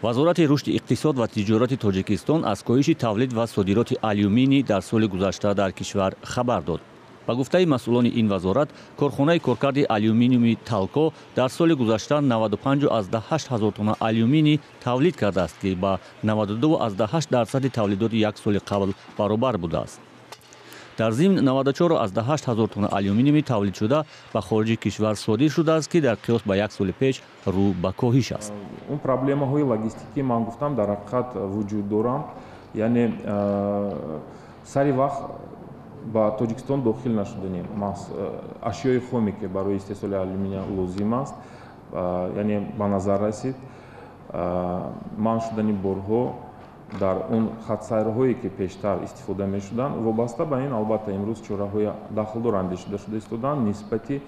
Вазорати рушди иқтисод ва тиҷорати Тоҷикистон аз коҳиши тавлид ва содироти алюминий дар соли гузашта дар кишвар хабар дод. Ба гуфтаи масъулони ин вазорат, корхонаи коркарди алюминиуми Талко дар соли гузашта 95,8 ҳазор тонна алюминий тавлид кардааст, ки ба 92,8 дарсади тавлидоти як соли қабл баробар будааст. Дар зимн, 94,8 ҳазор тонна алюминиуми тавлидшуда ба хориҷи кишвар содир шудааст, ки дар қиёс ба як соли пеш рӯ ба коҳиш аст. Он проблемаҳои логистикӣ, ман гуфтам, дар ҳақиқат вуҷуд доранд, яъне сари вақт ба Тоҷикистон дохил нашудани ашёи хоме, ки барои истеҳсоли алюминия лозим аст, яъне ба назар расид манъ шудани борҳо дар он хатсайрҳое, ки пештар истифода мешуданд. Вобаста ба ин, албатта, имрӯз чораҳои дахлдор андешида шуда истодаанд нисбати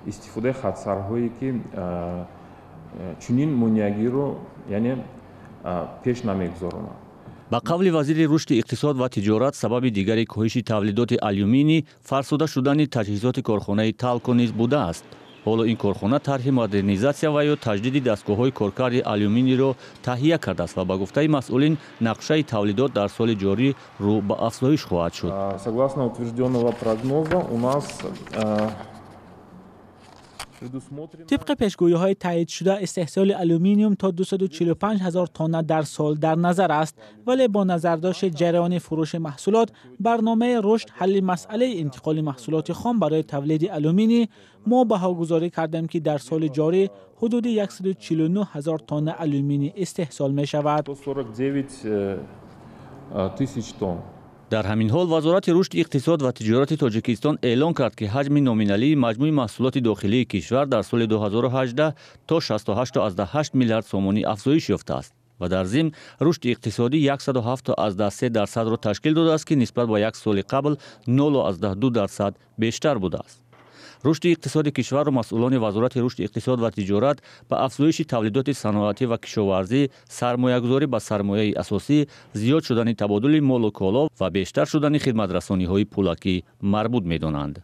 истифодаи хатсайрҳое, ки чунин монеагиро, яъне, пеш намегузоронанд. Ба қавли вазири рушди иқтисод ва тиҷорат, сабаби дигари коҳиши тавлидоти алюминий фарсуда шудани таҷҳизоти корхонаи Талко низ будааст. Ҳоло ин корхона тарҳи модернизатсия ва ё таҷдиди дастгоҳҳои коркарди алюминийро таҳия кардааст ва, ба гуфтаи масъулин, нақшаи тавлидот дар соли ҷорӣ рӯ ба афзоиш хоҳад шуд. Согласно утвержденного прогноза, у нас Тибқи пешгӯиҳои таъидшуда, истеҳсоли алюминиум то 245 ҳазор тонна дар сол дар назар аст, вале бо назардошти ҷараёни фурӯши маҳсулот, барномаи рушд, ҳалли масъалаи интиқоли маҳсулоти хом барои тавлиди алюминий, мо баҳогузорӣ кардем, ки дар соли ҷорӣ ҳудуди 149 ҳазор тонна алюминий истеҳсол мешавад. 149 тысяч тонн. Дар ҳамин ҳол, Вазорати рушди иқтисод ва тиҷорати Тоҷикистон эълон кард, ки ҳаҷми номиналии маҷмӯи маҳсулоти дохилии кишвар дар соли 2018 то 68,8 миллиард сомонӣ афзоиш ёфтааст ва дар зимн рушди иқтисодӣ 107,3 дарсадро ташкил додааст, ки нисбат ба як соли қабл 0,2 дарсад бештар будааст. Рушди иқтисоди кишварро масъулони Вазорати рушди иқтисод ва тиҷорат ба афзоиши тавлидоти саноатӣ ва кишоварзӣ, сармоягузорӣ ба сармояи асосӣ, зиёд шудани табодули молу коло ва бештар шудани хидматрасониҳои пулакӣ марбут медонанд.